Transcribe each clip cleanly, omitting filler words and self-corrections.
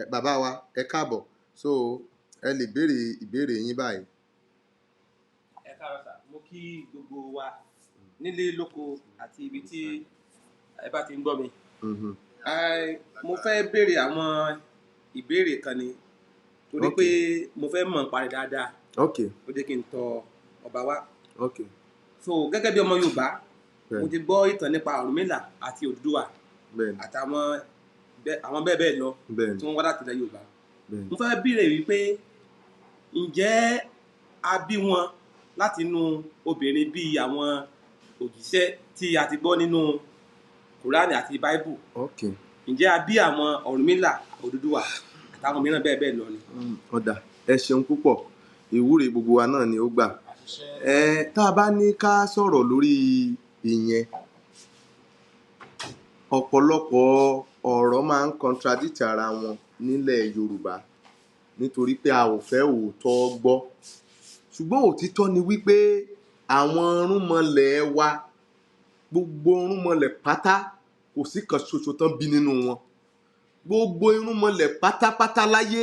Bàbá wa, ẹ káàbọ̀. So ẹ lè béèrè ìbéèrè yín báyìí. Ẹ káàárọ̀ sà, mo kí gbogbo wa nílé lóko àti ibi tí ẹ bá ti ń gbọ́ mi. Mo fẹ́ béèrè àwọn ìbéèrè kan ni torí pé mo fẹ́ mọ̀ nípa rẹ̀ dáadáa. Ó jẹ́ kí n tọ ọba wa. So gẹ́gẹ́ bí ọmọ Yorùbá, mo ti gbọ́ ìtàn nípa Ọ̀rúnmìlà àti Odùduwà àtàwọn àwọn bẹ́ẹ̀ bẹ́ẹ̀ lọ tí wọ́n wá láti ilẹ̀ Yorùbá. Mo fẹ́ béèrè wípé ǹjẹ́ a bí wọn láti inú obìnrin bíi àwọn òjíṣẹ́ tí a ti gbọ́ nínú Kùránì àti Báíbù? Ǹjẹ́ a bí àwọn Ọ̀rúnmìlà, Odùduwà àtàwọn mìíràn bẹ́ẹ̀ bẹ́ẹ̀ lọ ni? Ó dáa, ẹ ṣeun púpọ̀. Ìwúre gbogbo wa náà ni ó gbà. Tá a bá ní ká sọ̀rọ̀ lórí ìyẹn, ọ̀pọ̀lọpọ̀ ọ̀rọ̀ máa ń contradict ara wọn nílẹ̀ Yorùbá nítorí pé a ò fẹ́ òótọ́ gbọ́. Ṣùgbọ́n òtítọ́ ni wípé àwọn irúnmọlẹ̀ wa, gbogbo irúnmọlẹ̀ pátá, kò sí kan ṣoṣo tán bí nínú wọn. Gbogbo irúnmọlẹ̀ pátápátá láyé,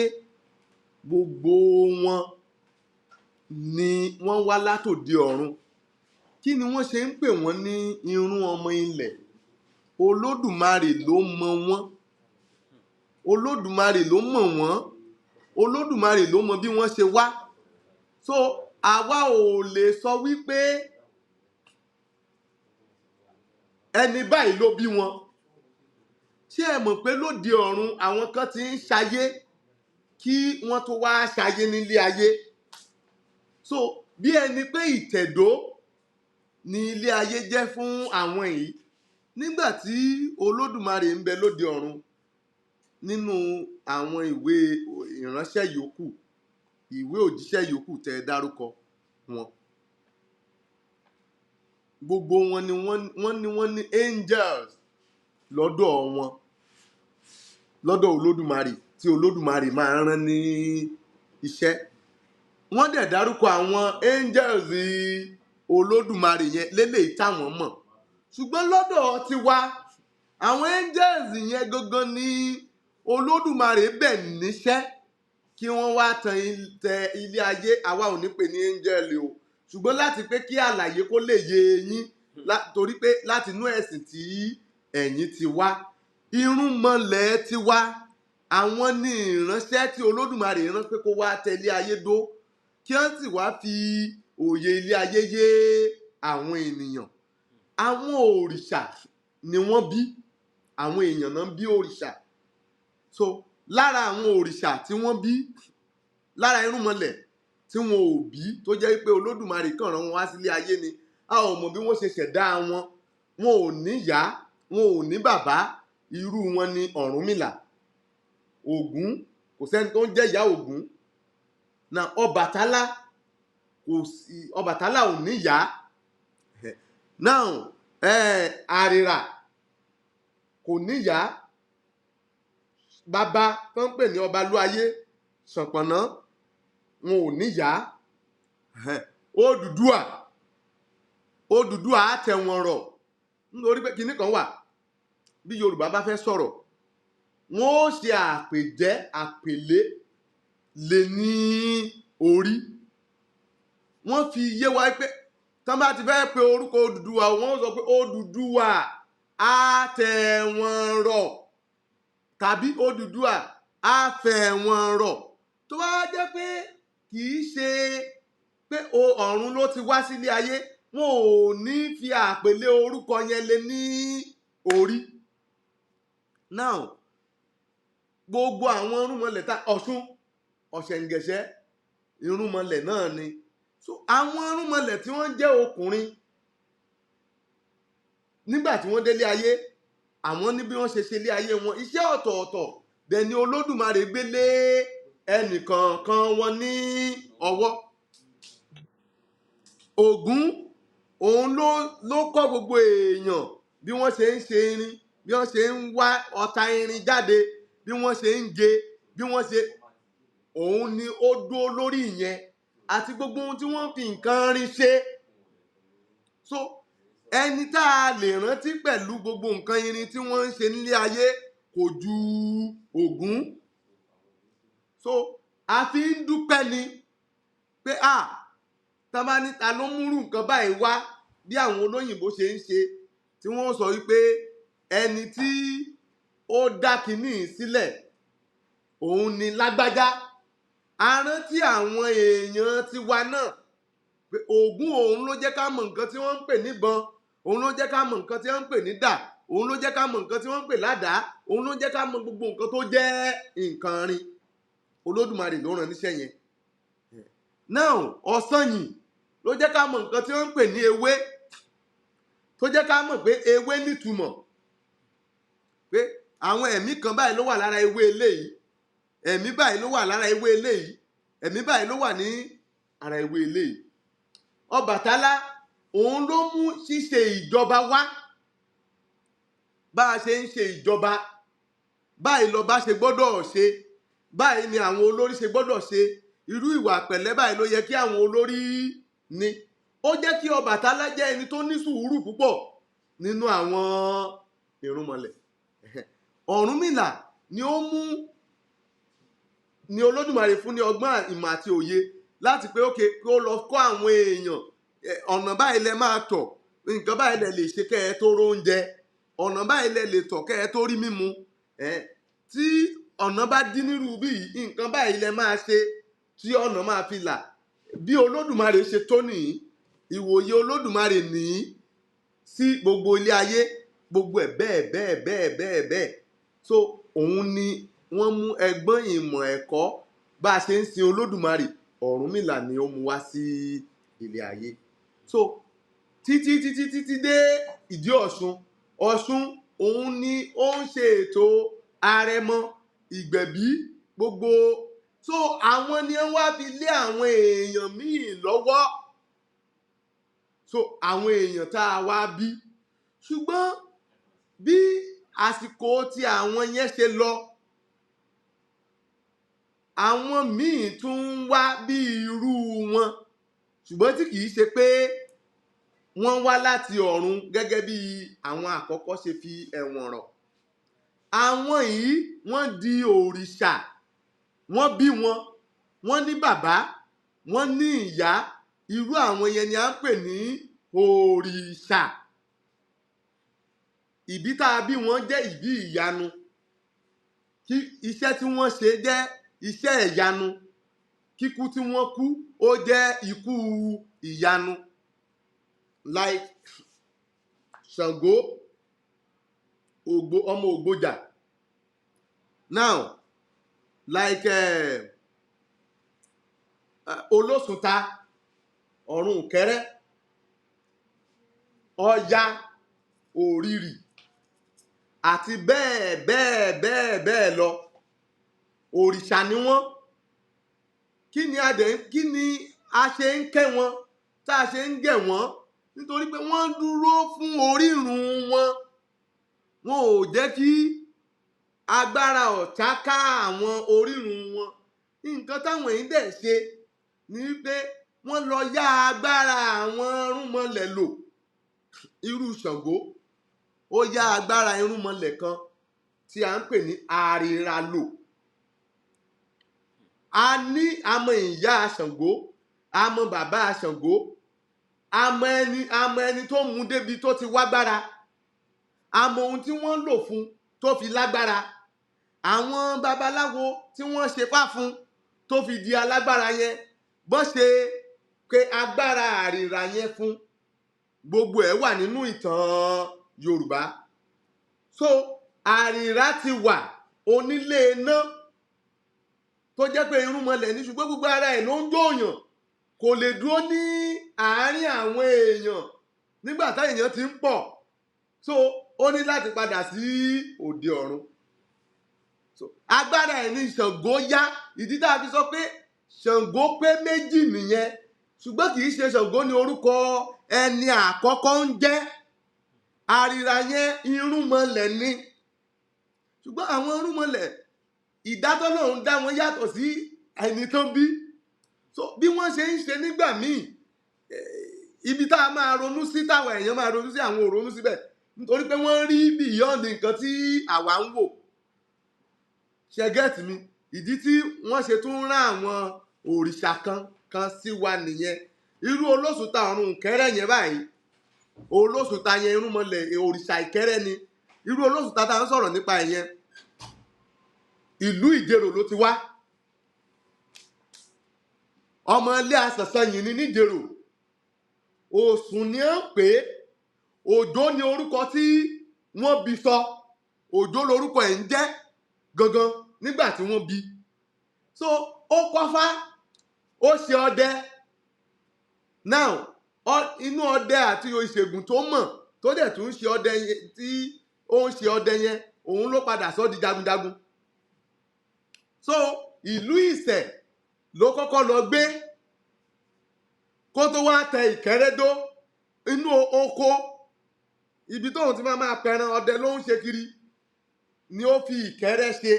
gbogbo wọn ni wọ́n wá látòde ọ̀run. Kí ni wọ́n ṣe ń pè wọ́n ní irún ọmọ ilẹ̀? Olódùmarè ló mọ wọ́n. Olódùmarè ló mọ̀ wọ́n. Olódùmarè ló mọ bí wọ́n ṣe wá. So àwa ò lè sọ wípé ẹni báyìí ló bí wọn. Ṣé ẹ mọ̀ pé lóde ọ̀run àwọn kan ti ń ṣayé kí wọ́n tó wá ṣayé nílé ayé? So bí ẹni pé ìtẹ̀dó ni ilé ayé jẹ́ fún àwọn yìí. Nígbà tí Olódùmarè ń bẹ lóde ọ̀run, nínú àwọn ìwé ìránṣẹ́ yòókù, ìwé òjíṣẹ́ yòókù tẹ́ ẹ dárúkọ wọn, gbogbo wọn ni wọ́n ní angels lọ́dọ̀ wọn, lọ́dọ̀ Olódùmarè, tí Olódùmarè máa ń rán ní iṣẹ́. Wọ́n dẹ̀ dárúkọ àwọn angels Olódùmarè yẹn léléyìí táwọn mọ̀. Ṣùgbọ́n lọ́dọ̀ tiwa, àwọn angels yẹn gangan ni Olódùmarè bẹ̀ níṣẹ́ kí wọ́n wá tẹ ilé ayé. Àwa ò ní pè ní angel o, ṣùgbọ́n láti pé kí àlàyé kó lè yé yín, torí pé láti inú ẹ̀sìn tí ẹ̀yin ti wá, irúnmọlẹ̀ ti wá, àwọn ní ìránṣẹ́ tí Olódùmarè rán pé kó wá tẹ ilé ayé dó, kí wọ́n sì wá fi òye ilé ayé yé àwọn ènìyàn. Àwọn òrìṣà ni wọ́n bí, àwọn èèyàn náà bí òrìṣà. So lára àwọn òrìṣà tí wọ́n bí, lára irúnmọlẹ̀ tí wọn ò bí, tó jẹ́ pé Olódùmarè kàn rán wọn wá sílé ayé ni, a ò mọ̀ bí wọ́n ṣe ṣẹ̀dá wọn, wọn ò ní ìyá, wọn ò ní bàbá, irú wọn ni Ọ̀rúnmìlà, Ògún, kò sẹ́ni tó ń jẹ́ ìyá Ògún. Na Ọbàtálá, kò sí, Ọbàtálá ò ní ìyá. Now Àrìrà kò ní ìyá. Bàbá tó ń pè ní Ọbalúayé, Ṣànpọ̀nná, wọn ò ní ìyá. Odùduwà, Odùduwà á tẹ̀ wọ́n rọ̀, nítorí pé kinní kan wà, bí Yorùbá bá fẹ́ sọ̀rọ̀, wọ́n ó ṣe àpèjẹ́ àpèlé lé ní orí. Wọ́n fi yé wa pé tán bá ti fẹ́ pe orúkọ Odùduwà, wọ́n sọ pé Odùduwà á tẹ̀ wọ́n rọ̀ tàbí Odùduwà á fẹ̀ wọ́n rọ̀. Tó bá jẹ́ pé kì í ṣe pé ọ̀run ló ti wá sílé ayé, wọn ò ní fi àpèlé orúkọ yẹn lé ní orí. Now gbogbo àwọn irúnmọlẹ̀ ta Ọ̀ṣun, Ọ̀ṣẹ̀ǹgẹ̀ṣẹ̀, irúnmọlẹ̀ náà ni. So àwọn irúnmọlẹ̀ tí wọ́n jẹ́ ọkùnrin nígbà tí wọ́n délé ayé, àwọn ní bí wọ́n ṣe ṣe ilé ayé wọn, iṣẹ́ ọ̀tọ̀ọ̀tọ̀ dẹ̀ ni Olódùmarè gbé lé ẹnìkọ̀ọ̀kan wọn ní ọwọ́. Ògún, òun ló kọ́ gbogbo èèyàn bí wọ́n ṣe ń ṣe irin, bí wọ́n ṣe ń wá ọta irin jáde, bí wọ́n ṣe ń ge, bí wọ́n ṣe, òun ni ó dúró lórí ìyẹn àti gbogbo ohun tí wọ́n fi nǹkan rin ṣe. So ẹni tá a lè rántí pẹ̀lú gbogbo nǹkan irin tí wọ́n ń ṣe nílé ayé kò ju Ògún. So a fi ń dúpẹ́ ni pé a tá bá ní ta ló múrú nǹkan báyìí wá, bí àwọn olóyìnbó ṣe ń ṣe, tí wọ́n sọ wípé ẹni tí ó dá kinní yìí sílẹ̀ òun ni lágbájá. A rántí àwọn èèyàn tiwa náà pé Ògún òun ló jẹ́ ká mọ̀ nǹkan tí wọ́n ń pè níbọn, òun ló jẹ́ ká mọ̀ nǹkan tí wọ́n ń pè ní dà, òun ló jẹ́ ká mọ̀ nǹkan tí wọ́n ń pè ládàá, òun ló jẹ́ ká mọ̀ gbogbo nǹkan tó jẹ́ nǹkan rin. Olódùmarè ló rán níṣẹ́ yẹn. Now Ọ̀sanyìn ló jẹ́ ká mọ̀ nǹkan tí wọ́n ń pè ní ewé, tó jẹ́ ká mọ̀ pé ewé nítumọ̀, pé àwọn ẹ̀mí kan báyìí ló wà lára ewé eléyìí, ẹ̀mí báyìí ló wà lára ewé eléyìí, ẹ̀mí báyìí ló wà ní ara ewé eléyìí. Ọbàtálá òun ló mú ṣíṣe ìjọba wá. Bá a ṣe ń ṣe ìjọba báyìí lọba ṣe gbọ́dọ̀ ṣe, báyìí ni àwọn olórí ṣe gbọ́dọ̀ ṣe, irú ìwà pẹ̀lẹ́ báyìí ló yẹ kí àwọn olórí ní. Ó jẹ́ kí Ọbàtálá jẹ́ ẹni tó ní sùúrù púpọ̀ nínú àwọn irúnmọlẹ̀. Ọ̀rúnmìlà ni ó mú ni Olódùmarè fún ní ọgbọ́n ìmọ̀ àti òye láti pé ókè kí ó lọ kọ́ àwọn èèyàn, ọ̀nà báyìí lẹ máa tọ̀, nǹkan báyìí lẹ lè ṣe kẹ́ ẹ tó róúnjẹ, ọ̀nà báyìí lẹ lè tọ̀ kẹ́ ẹ tó rí mímu, tí ọ̀nà bá dín nírú bí yìí, nǹkan báyìí lẹ máa ṣe tí ọ̀nà máa fi là. Bí Olódùmarè ṣe tó nìyí, ìwòye Olódùmarè nìyí sí gbogbo ilé ayé, gbogbo ẹ̀ bẹ́ẹ̀ bẹ́ẹ̀ bẹ́ẹ̀ bẹ́ẹ̀ bẹ́ẹ̀. So òun ni wọ́n mú ẹgbọ́n ìmọ̀ ẹ̀kọ́ bá a ṣe ń sin Olódùmarè, Ọ̀rúnmìlà ni ó mú wá sí ilé ayé. So títí títí títí dé ìdí Ọ̀ṣun. Ọ̀ṣun òun ni ó ń ṣe ètò arẹmọ, ìgbẹ̀bí, gbogbo. So àwọn ni wọ́n wá fi lé àwọn èèyàn míì lọ́wọ́. So àwọn èèyàn tá a wá bí, ṣùgbọ́n bí àsìkò tí àwọn yẹn ṣe lọ, àwọn míì tún ń wá bí irú wọn, ṣùgbọ́n tí kìí ṣe pé wọ́n wá láti ọ̀run gẹ́gẹ́ bí àwọn àkọ́kọ́ ṣe fi ẹ̀wọ̀n rọ̀. Àwọn yìí wọ́n di òrìṣà, wọ́n bí wọn, wọ́n ní bàbá, wọ́n ní ìyá. Irú àwọn yẹn ni à ń pè ní òrìṣà. Ìbí tá a bí wọn jẹ́ ìbí ìyanu, kí iṣẹ́ tí wọ́n ṣe jẹ́ iṣẹ́ ìyanu, kíkú tí wọ́n kú ó jẹ́ ikú ìyanu. Like Ṣàngó, Ògbó, ọmọ Ògbójà. Now like Olóṣùnta, Ọ̀run Ìkẹ́rẹ́, Ọya, Òrìrì àti bẹ́ẹ̀ bẹ́ẹ̀ bẹ́ẹ̀ bẹ́ẹ̀ lọ. Òrìṣà ni wọ́n. Kí ni a dẹ̀, kí ni a ṣe ń kẹ́ wọn, tá a ṣe ń gẹ̀ wọ́n? Nítorí pé wọ́n dúró fún orírun wọn. Wọn ò jẹ́ kí agbára ọ̀tá ká àwọn orírun wọn. Nǹkan táwọn yìí dẹ̀ ṣe ni wípé wọ́n lọ yá agbára àwọn irúnmọlẹ̀ lò. Irú Ṣàngó, ó yá agbára irúnmọlẹ̀ kan tí à ń pè ní àrìràlò. A ní a mọ ìyá Ṣàngó, a mọ bàbá Ṣàngó, a mọ ẹni tó mú débi tó ti wágbára, a mọ ohun tí wọ́n lò fún tó fi lágbára. Àwọn babaláwo tí wọ́n ṣe fá fún tó fi di alágbára yẹn, bọ́n ṣe pé agbára àrìrà yẹn fún, gbogbo ẹ̀ wà nínú ìtàn Yorùbá. So àrìrà ti wà, onílé iná tó jẹ́ pé irúnmọlẹ̀ ní, ṣùgbọ́n gbogbo ara ẹ̀ ló ń jóòyàn, kò lè dúró ní àárín àwọn èèyàn nígbà táwọn èèyàn ti ń pọ̀. So ó ní láti padà sí òde ọ̀run. So agbára ẹ̀ ní Ṣàngó yá. Ìdí tá a fi sọ pé Ṣàngó pé méjì nìyẹn, ṣùgbọ́n kì í ṣe Ṣàngó ní orúkọ ẹni àkọ́kọ́ ń jẹ́. Àrìrà yẹn irúnmọlẹ̀ ni, ṣùgbọ́n àwọn irúnmọlẹ̀ ìdátọ́lọ́run dá wọn yàtọ̀ sí ẹni tó bí. So bí wọ́n ṣe ń ṣe nígbà míì, ibi tá a máa ronú sí, táwọn èèyàn máa ronú sí, àwọn ò ronú síbẹ̀, nítorí pé wọ́n rí beyond nǹkan tí àwa ń wò. Ṣe get mi? Ìdí tí wọ́n ṣe tún rán àwọn òrìṣà kan kan sí wa nìyẹn. Irú Olóṣùta ọ̀run Ìkẹ́rẹ́ yẹn báyìí, Olóṣùta yẹn, irúnmọlẹ̀ òrìṣà Ìkẹ́rẹ́ ni. Irú Olóṣùta tá à ń sọ̀rọ̀ nípa ẹ̀ yẹn, ìlú Ìjerò ló ti wá. Ọmọ ilé asànsanyìn ní níjèrò. Òsùn ni ó ń pè é. Òjó ni orúkọ tí wọ́n bí sọ. Òjó lorúkọ ẹ̀ ń jẹ́ gangan nígbà tí wọ́n bí. So ó kọ́fá, ó ṣe ọdẹ. Now, inú ọdẹ àti ìṣègùn tó mọ̀, tó dẹ̀ tún ṣe ọdẹ yẹn, tí ó ń ṣe ọdẹ yẹn, òun ló padà sọ di jagunjagun. So ìlú Ìsẹ̀ ló kọ́kọ́ lọ gbé kó tó wá tẹ Ìkẹ́rẹ́dó. Inú oko ibi tóun ti máa pẹran ọdẹ ló ń ṣe kiri ni ó fi Ìkẹ́rẹ́ ṣe.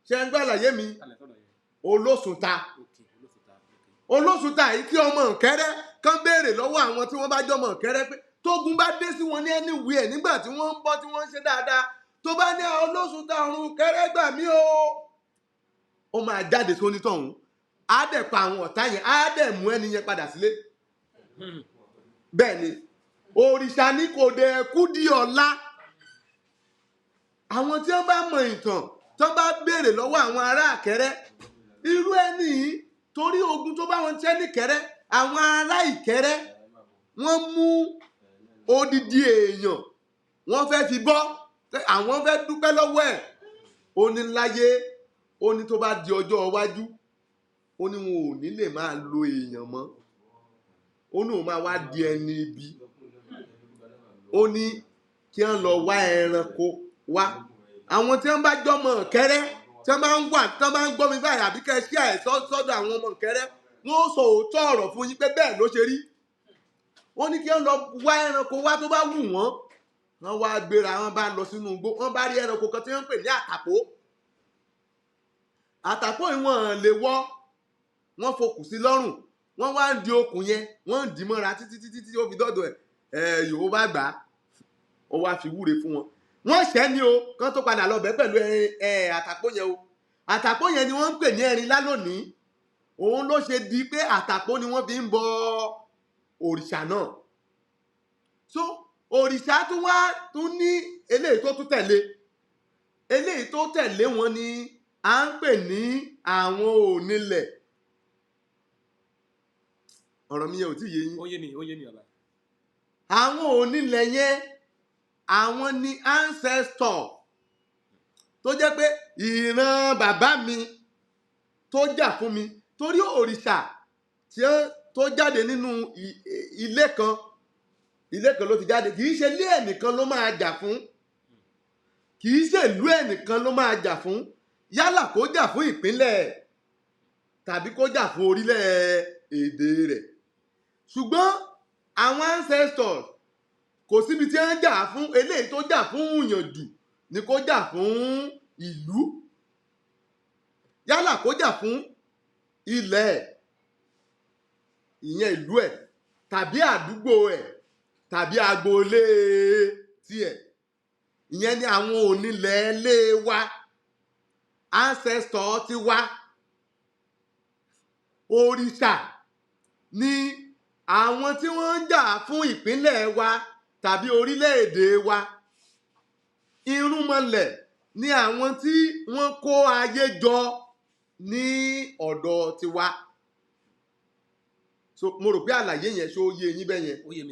Ṣe ń gbọ́ àlàyé mi? Kalẹ̀ sọ̀rọ̀ yẹn. Olóṣùta. Ok, Olóṣùta, ok. Olóṣùta yìí, kí ọmọ Ìkẹ́rẹ́ kán béèrè lọ́wọ́ àwọn tí wọ́n bá jọmọ Ìkẹ́rẹ́ pé tógun bá dé sí wọn ní anywhere nígbà tí wọ́n ń bọ́, tí wọ́n ń ṣe dáadáa, tó bá ní Olóṣùta ọ̀run Ìkẹ́rẹ́ gbà mí o, ó máa jáde sóní tọ̀hún, á dẹ̀ pa àwọn ọ̀tá yẹn, á dẹ̀ mú ẹni yẹn padà sílé. Bẹ́ẹ̀ ni, òrìṣà ní kò dẹ̀ kú di ọ̀la. Àwọn tí wọ́n bá mọ ìtàn, tí wọ́n bá béèrè lọ́wọ́ àwọn ará Ìkẹ́rẹ́, irú ẹni yìí, torí ogun tó bá wọn tẹ́ níkẹ́rẹ́, àwọn ará Ìkẹ́rẹ́ wọ́n mú odidi èèyàn, wọ́n fẹ́ fi bọ́, àwọn fẹ́ dúpẹ́ lọ́wọ́ ẹ̀. Ó ní láyé, ó ní tó bá di ọjọ́ iwájú, ó ní wọn ò ní lè máa lo èèyàn mọ́, ó ní òun máa wá di ẹni ibi. Ó ní kí wọ́n lọ wá ẹranko wá. Àwọn tí wọ́n bá jọmọ Ìkẹ́rẹ́, tí wọ́n bá ń wà, tí wọ́n bá ń gbọ́ mi báyìí, àbí kẹ́ ẹ ṣí àìsàn sọ́dọ̀ àwọn ọmọ Ìkẹ́rẹ́, wọ́n ó sọ òótọ́ ọ̀rọ̀ fún yín pé bẹ́ẹ̀ ló ṣe rí. Ó ní kí wọ́n lọ wá ẹranko wá tó bá wù wọ́n. Wọ́n wá gbéra, wọ́n bá lọ sínú igbó, wọ́n bá rí ẹranko kan tí wọ́n ń pè ní àtàpó. Àtàpó yìí, wọ́n lè wọ́, wọ́n fokùn sí lọ́rùn, wọ́n wá ń di okùn yẹn, wọ́n ń dì mọ́ra títí títí tí ó fi dọ́dọ̀ ẹ̀. Ẹ̀ yòó bá gbà á, ó wá fi wúre fún wọn. Wọ́n ṣẹ́ ni o, kán tó padà lọ bẹ́ẹ̀ pẹ̀lú ẹ àtàpó yẹn o. Àtàpó yẹn ni wọ́n ń pè ní ẹ̀rìnlá lónìí. Òun ló ṣe di pé àtàpó ni wọ́n fi ń bọ òrìṣà náà. So òrìṣà tún wá tún ní eléyìí tó tún tẹ̀lé. Eléyìí tó tẹ̀lé wọn ni à ń pè ní àwọn onílẹ̀. Ọ̀rọ̀ mi yẹn ò tí ì yé yín? Ó yé mi, ó yé mi, bàbá. Àwọn onílẹ̀ yẹn, àwọn ni ancestor tó jẹ́ pé ìran bàbá mi tó jà fún mi, torí òrìṣà tí ó tó jáde nínú ilé kan, ilé kan ló ti jáde. Kì í ṣe ilé ẹnìkan ló máa jà fún, kì í ṣe ìlú ẹnìkan ló máa jà fún. Yálà kó jà fún ìpínlẹ̀ tàbí kó jà fún orílẹ̀ èdè rẹ̀. Ṣùgbọ́n àwọn ancestors, kò síbi tí wọ́n jà fún. Eléyìí tó jà fún ìyànjú ni kó jà fún ìlú, yálà kó jà fún ilẹ̀ ẹ̀, ìyẹn ìlú ẹ̀, tàbí àdúgbò ẹ̀, tàbí agboolé tiẹ̀. Ìyẹn ni àwọn onílẹ̀ ilé wa, ancestor ti wa. Òrìṣà ni àwọn tí wọ́n ń jà fún ìpínlẹ̀ wa tàbí orílẹ̀-èdè wa. Irúnmọlẹ̀ ni àwọn tí wọ́n kó ayé jọ ní ọ̀dọ̀ tiwa. So mo rò pé àlàyé yẹn ṣó yé yín bẹ́ẹ̀ yẹn? Ó yé mi.